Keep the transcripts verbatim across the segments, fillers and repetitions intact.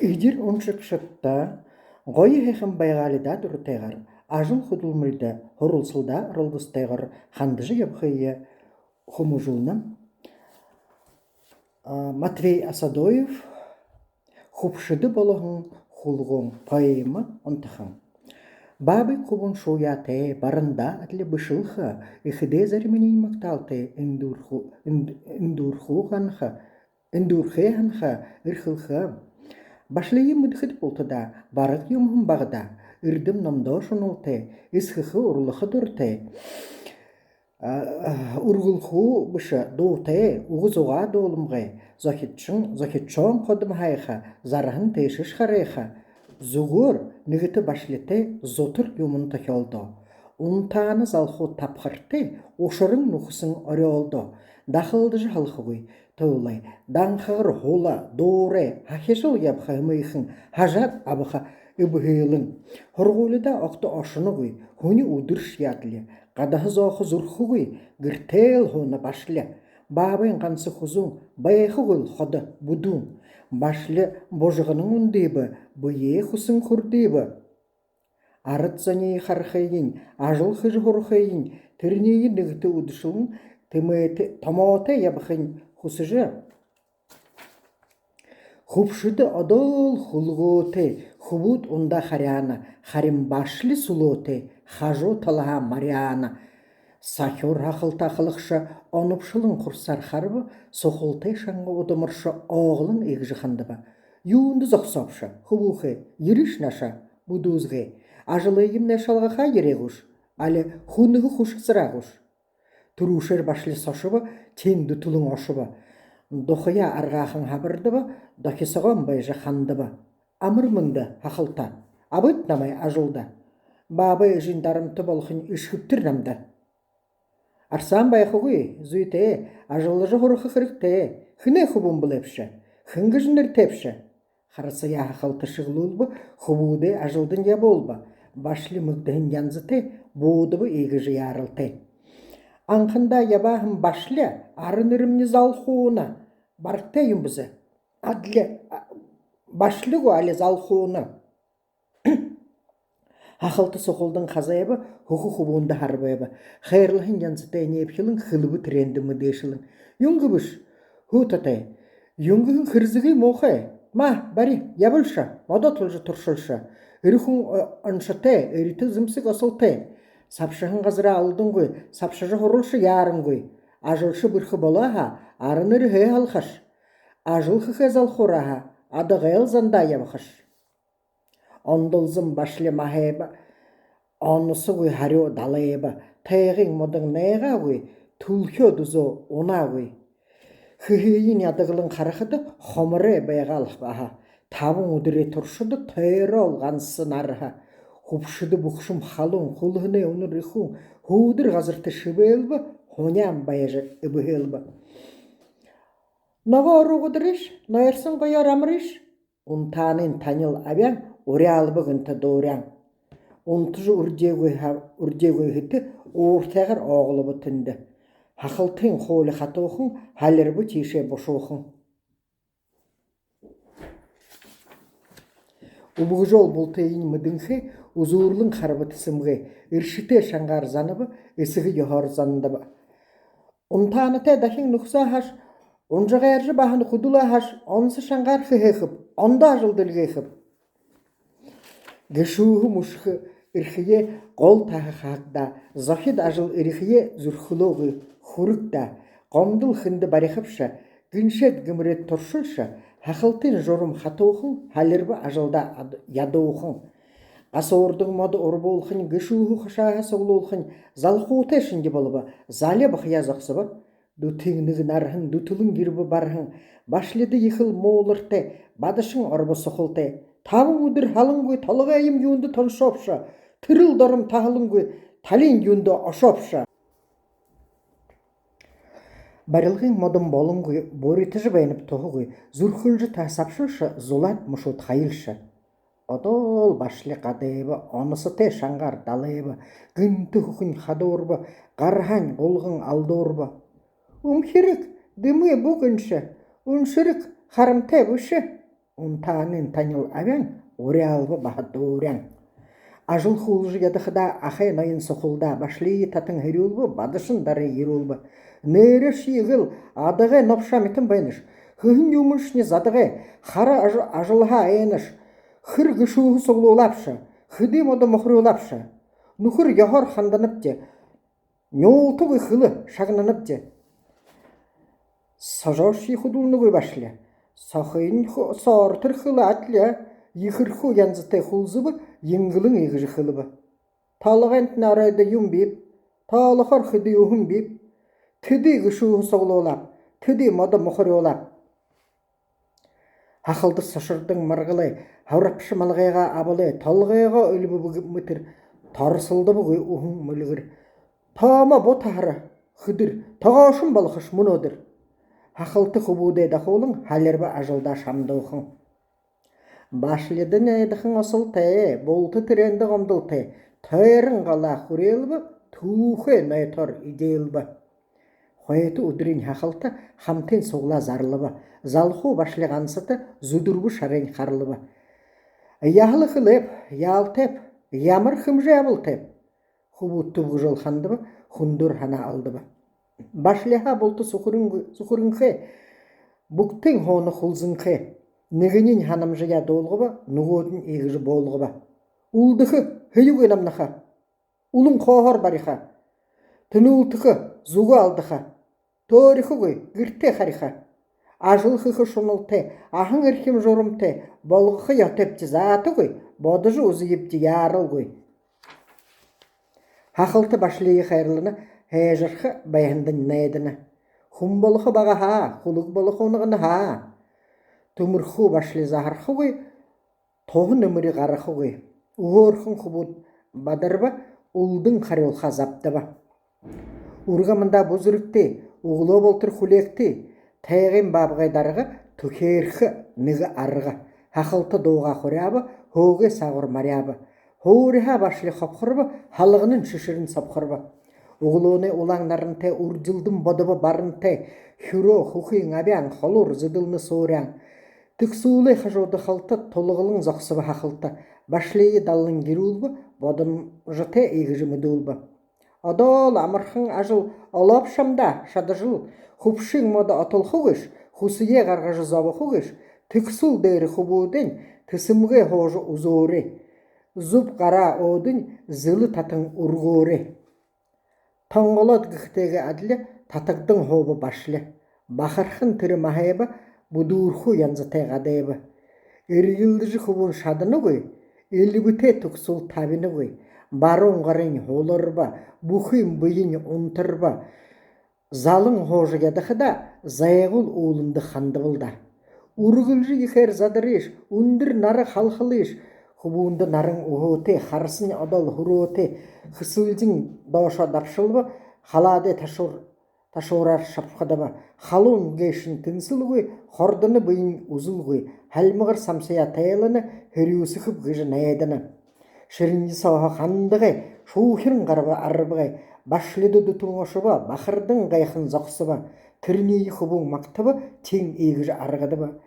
Эдир уншагшадта гоё һайхан байгаалидаа дуратайгаар, ажал хүдэлмэридэ, һуралсалдаа оролдосотойгоор хандажа ябахые хүмүүжүүлнэ. А, Матвей Асадоев, «Хүбшэдэ болоһон хүлгөөн», поэма онтохон. Баабайн хүбүүн шууяатай, барандаа адли бэшэлхэ, эхэдээ зариманиинь магтаалтай, эндүүрхүү, энд-, эндүүрхүү һанаха, эндүүрхээ һанаха, эрхэлхэ. Башлиие мэдэхэдэ булта даа, бараг юумэһэн бага даа, эрдэм номдоо шуналтай, эсхэхэ, урлаха дуратай. А, үргэлхүү бэшэ, дуутай, үгэ зугаа дууламгай, зохидшон, зохидшоон ходом һайха, зарһан тээшэш харайха. Зүгөөр нэгэтэ башлитай зутар юумэн тохёолдоо. Унтаана залхуу табхартай, ушаран нүхэсэн орёолдоо. Дахалдажа һалхагүй туулай, данхагар һула, дуурай, һахижал ябаха һэмээхэн, һажаад абаха эбһээлэн. Һургуулида огто ошоногүй, һүни үдэршье адли, гадаһа зоохо зүрхэгүй, гэртээл һууна башля. Баабайн ганса хүзүүн, байхагүйл ходо бүдүүн. Башля бужаганан үндыбэ, бэеэ хүсэн хүрдыбэ. Арад зониие харахыень, ажал хэжэ һурахыень, тэрэниие нэгэтэ үдэшэлэн тэмээтэй, томоотой ябахыень хүсэжэ. Хүбшэдэ одоол хүлгөөтэй, хүбүүд ундаа харяана, харин башли сүлөөтэй, хажуу талаһаа маряана. Сахюур һахалта ахалагша онобшолон хурсаар хараба, сухалтай шанга удамарша ооголон иигэжэ хандаба: «Юундэ зогсообши, хүбүүхэй, ерыш наашаа, бүдүүзгэй. Ажалыемнай шалгахаа ерээ гүш, али хүнэһэ хүшэ асараа гүш?» Түрүүшээр башли сошобо, тиин дүтэлэн ошобо. Духаяа аргаахан һабардаба, дохисогоон байжа хандаба: «Амар мэндэ, һахалта. Абыт намай ажалда. Баабай эжын дарамта болохонь эшхэбтэр намда». «Арсаан байхагүй, зүйтэй, ажаллажа һураха хэрэгтэй. Хэнэй хүбүүн бэлэйбши? Хэн гэжэ нэрэтэйбши?» Харасаяа һахалта шэглүүлбэ, хүбүүдээ ажалдань ябуулба. Башли мэгдэһэн янзатай, буудаба иигэжэ яаралтай: «Анхандаа ябааһан башли, ара нэрэмни Залхууна. Барагтай юм бэзэ? Адли, а, башли гү, али Залхууна?» Һахалта сухалдан хазайба, хүхэ хүбүүндэ һарбайба. Хайрлаһан янзатай энеэбхилэн хэлэбэ тэрээндэ мэдээшэлэн: «Юун гээбши, һү татай? Юун гэһэн хэрзэгы муухай? Ма, бари, ябалша, модо тулжа туршалша. Эрэ хүн, э, оншотой, эритэ зэмсэг осолтой. Сабшаһан газараа алдангүй, сабшажа һуралша яарангүй. Ажалша бэрхэ болоо һаа, ара нэрэһээ һалхаш. Ажал хэхээ залхуураа һаа, адагайл зандаа ябахаш». Ондолзон башли маһайба, оносогүй һарюу далайба: «Тайгын модон найгаагүй, түлхеэ дүзөө унаагүй». Хэһыень ядаглан харахада, хоморой байгаал баһа. Табан үдэрэй туршада тойрол ганса нарһа. Хүбшэдэ бэшэм халуун, хүлһэнэй үнэр эхүүн, һүүдэр газарта шэбээлбэ, һуняан байжа эбһээлбэ: «Ногоо оруугад эрыш, нойрсон гоёор амарыш». Унтаанын танил абяан уряалба гэнтэ дууряан. Унтажа үрдеэгүй һа-, үрдеэгүй һэтэ ууртайгаар ооголбо тэндэ. Һахалтын хуули хатуухан, һалирба тиишээ бушуухан. Үбгэжөөл бултыень мэдэнхэй, үзүүрлэн харба тэсэмгэй, эршэтэй шангаар занаба, эсэгэ ёһоор зандаба. Унтаанатай дахин нүхсөө һааш, унжагайржа баһан хүдэлөө һааш, онсо шангаар хэһээхэб, ондоо ажал дэлгээхэб. Гэшүүһэ мүшэхэ эрхэеэ гол таһа хаагдаа, зохид ажал эрхэеэ зүрхэлөөгүй хүрэгдээ. Гомдол хэндэ барихабши, гэншээд гэмэрээд туршалша, һахалтын журам хатуухан, һалирба ажалдаа ад-, ядуухан. Гасуурдан модо урбуулхань, гэшүүһэ хашааһаа суглуулхань залхуутай шэнги болобо, залия бахаяа зогсобо. Дүтын нэгэ нарһан дүтэлэн ерэбэ барһан, башлида ехэл муулартай, бадашан оробо сухалтай. Табан үдэр һалангүй толгойем юундэ тоншообши, тэрэл дором таһалангүй талиин юундэ ошообши. Барилгын модон болонгүй, буритажа байнаб туһагүй, зүрхэлжэ таһа сабшалша, зулаад мүшөөд хаялша. Одоол башли гадайба, оносотой шангаар далайба, гэнтэ хүхэнь хадуурба, гарһаань гулган алдуурба. Үмхирэг, дэмы бү гэншэ, үншэрэг, харамтай бэшэ. Унтаанын танил абяан уряалба баһа дууряан. Ажал хүүлжэ ядахадаа, ахай ноён сухалдаа, Башлиие татан һэрюулбэ, бадашан дары ерүүлбэ. Нээрээшье гэл адагай нобшо мэтэн байнаш. Хэһэн юумэншни задагай, хара аж-, ажалһаа айнаш. Хэр гэшүүһэ суглуулаабши, хэды модо мухарюулаабши. Нүхэр ёһоор ханданабди, нюултагүй хэлэ шагнанабди. Сожоошье хүдэлнэгүй Башли. Сохынь хо-, соортор хэлэ адли. Ехэрхүү янзатай хүлзэбэ, янгалан иигэжэ хэлэбэ: «Толгойнтнай оройдо юун бииб? Тоолохоор хэды үһэн бииб? Тэды гэшүүһэ суглуулааб, тэды модо мухарюулааб». Һахалта сошордон маргалай, һурабша малгайгаа абалай, толгойгоо эльбэбэ мэтэр, торосолдобогүй үһэн мүльгэр. Томо бу таһара хэдэр, тогоошон болохош мүнөөдэр. Һахалта хүбүүдээ дахуулан, халирба ажалдаа шамдуухан. Башлида найдахан осолтой, булта тэрээндэ гомдолтой, тойрон галаа хүреэлбэ, түүхэй нойтоор эдеэлбэ. Хойто үдэрынь Һахалта хамтын суглаа зарлаба, залхуу Башли гансата зүдэрбэ шарайнь харлаба. Яһала хэлээб, яалтайб, ямар хэмжээ абалтайб? Хүбүүд түбгэжэл хандаба, хүндэр һанаа алдаба. Башлиһаа булта сүхэрэн-, сүхэрэнхэй, бүгдын һууна хүлзэнхэй. Нэгэниинь һанамжаяа дуулгаба, нүгөөдэнь иигэжэ буулгаба: «Үлдэхэ, һэюугүй намнаха. Үлэн хооһоор бариха. Тэнүүлтэхэ, зүгөө алдаха. Төөрихэгүй, гэртээ хариха. Ажал хэхэ шуналтай, аһан эрхим журамтай, болгохо ёһотойбди заатагүй, бодожо үзэебди яаралгүй». Һахалта Башлиие хайрлана, һайжарха байһандань найдана. Хүн болохо багаһаа, хүлэг болохо унаганһаа. Түмэрхүү Башли заһархагүй, туһа нэмэри гарахагүй. Үһөөрхэн хүбүүд бадарба, үлдэн харюулхаа забдаба. Үргэн амандаа бү зэрэгты, үглөө болотор хүлеэгты. Тайгын баабгай дарга түхеэрхэ нэгэ арга. Һахалта дуугаа хуряаба, һөөгэй саагуур маряаба. Һууриһаа Башли хобхорбо, һалганынь шэшэрэн собхорбо. Үглөөнэй улаан нарантай, үрдилдэн бодобо барантай. Хюрөө, хүхын абяан, холуур зэдэлнэ сууряан. Тэгсүүлэй хажууда халта тулгалан зогсобо Һахалта. Башлиие даллан ерүүлбэ, бодомжотой иигэжэ мэдүүлбэ: «Одоол амархан ажал олооб шамда, шадажал. Хүбшын модо отолхогүйш, хүсэеэ гаргажа зобохогүйш. Тэгсүүл дээрэ хүбүүдэйнь тэсэмгэй һуужа үзөөрэй. Зүб гараа өөдэнь зэлэ татан үргөөрэй». Тонголоод гэхэтэйгээ адли татагдан һууба Башли. Бахархан тэрэ маһайба, бүдүүрхүү янзатай гадайба. Эрьелдэжэ хүбүүн шаданагүй, эльбэтэй түгсүүл табинагүй. Баруун гарынь һуларба, бүхы бэень унтарба. Залан һуужа ядахада, зайгуул үүлэндэ хандабал даа. Үргэлжэ ехээр задарыш, үндэр нара халхалыш. Хүбүүндэ наран үһөөтэй, харасань одоол һүрөөтэй. Хэсэлжэн доошоо дабшалба, халаадай ташуур-, ташуураар шабхадаба. Халуун гээшэнь тэнсэлгүй, хордоно бэень үзэлгүй. Хальмагар самсаяа тайлана, һэрюусэхэб гэжэ найдана. Шэрэнги сооһоо хандагай, шүүхирэн гараба арбагай. Башлида дүтэн ошобо, бахардан гайхан зогсобо. Тэрэниие хүбүүн магтаба, тиин иигэжэ аргадаба: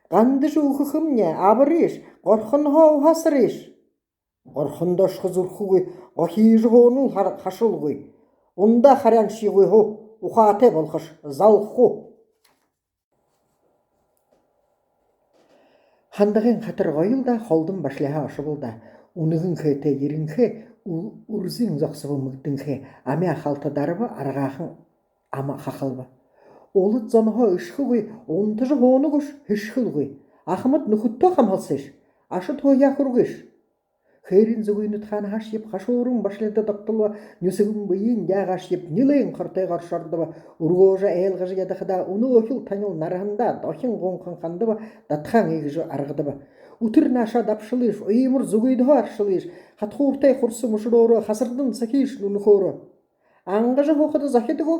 «Гандажа үхэхэмни, абарыш, горхонһоо уһа асарыш». Горхондо ошохо зүрхэгүй, гохижо һуунал хар-, хашалгүй. Ундаа харяаншьегүй һуу, ухаатай болохош, залхуу. Хандагайн хатар гоёл даа, холдон Башлиһаа ошобол даа. Үнэгэн хээтэй ерэнхэй, ү-, үрзын зогсобо мэгдэнхэй. Амяа халта дараба, аргаахан ама хахалба. Улад зонһоо эшхэгүй, унтажа һуунагүйш, һэшхэлгүй. Ахамад нүхэдтөө хамһалсыш, аша туһаяа хүргыш. Хээрын зүгы нютагһаа наһаашьеб хашууран Башлида догтолбо, нюсэгэн бэеын дяагаашьеб нилээн хортойгоор шордобо. Үргөөжэ айлгажа ядахадаа, үнөөхил танил нараһандаа дохин гунхан хандаба, датхаан иигэжэ аргадаба: «Үтэр наашаа дабшалыш, уймар зүгыдһөө аршалыш, хатхууртай хурса мүшэрөөрөө, хасардан сахыш нүнэхөөрөө». Ангажа һуухада зохидо гү,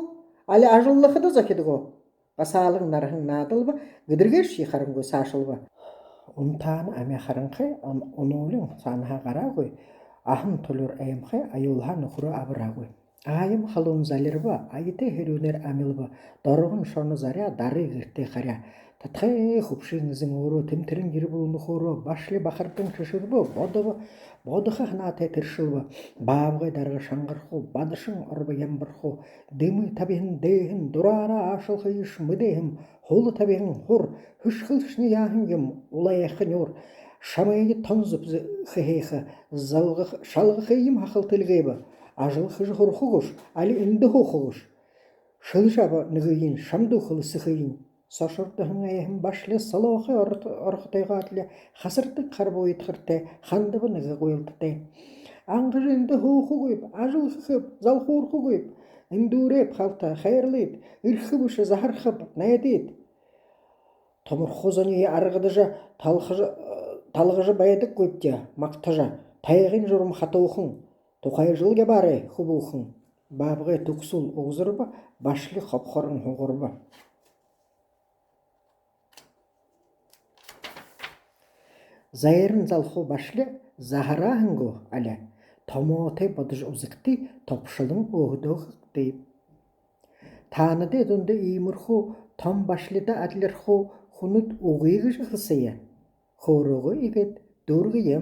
али ажаллахада зохидо гү? Гасаалан нараһан наадалба, гэдэргээшье харангүй саашалба. Унтаана амяа харанхай, ун-, унуулин саанаһаа гараагүй, аһан тулюур аймхай, аюулһаа нүхэрөө абараагүй. Аям халуун залирба, аятай хэрүүнээр амилба, доргон шоно заряа, дары гэртээ харяа. Татахай хүбшын эзэн өөрөө, тэмтэрэн ербэл нүхөөрөө, Башли бахардан шэшэрбэ, бодобо, бодохо һанаатай тэршэлбэ. Баабгай дарга шангархуу, бадашан орбо ямбархуу, дэмы табиһан дээһэн, дураараа аашалхыеш мэдээһэм, хула табиһан хур, хэшхэлшни яаһан юм, улайха нюур. Шамайе тон зүб хэһээхэ, залгах, шалгахыем һахал тэлгээбэ. Ажал хэжэ һурха гүш, али эндэ һууха гүш? Шэлэжэ аба нэгыень, шамдуу хэлсэхыень. Сошордоһон айһан Башли солоохой орот-, орохотойгоо адли хасардаг харбууйдхартай, хандаба нэгэ гуйлтатай. Ангажа эндэ һуухагүйб, ажал хэхэб, залхуурхагүйб. Эндүүрээб халта, хайрлыт, эрхэ бэшэ, заһархаб, найдыт. Томорхо зониие аргадажа, талхажа, талгажа байдаггүйбди, магтажа, тайгын журам хатуухан, тухайжал ябаарай, хүбүүхэн. Баабгай түгсүүл угзарба, Башли хобхорон һугарба. Зайран залхуу Башли заһарааһан гү, али? Томоотой бодожо үзэгты, тобшолон өөһэдөө хэгты. Таанадай дунда иимэрхүү том Башлида адлирхуу хүнүүд үгы гэжэ хэлсэе. Хөөрөөгөө иигээд дүүргэе.